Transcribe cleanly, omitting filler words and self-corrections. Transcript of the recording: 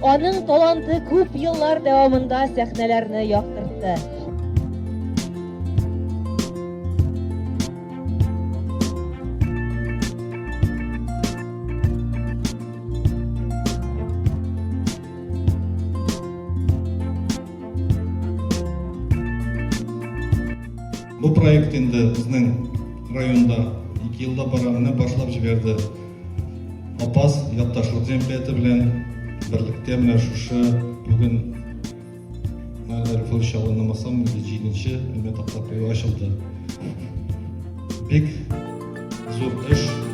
Аның таланты күп еллар дәвамында сәхнәләрне яктыртты. Бу проект инде безнең районда 2 елда бара, менә башлап җибәрде. Апас якташлык җәмгыяте белән берлектә менә шушы бүген Наилә чалынмасам, җиденче элмә такта кую ачылды. Бик зур эш.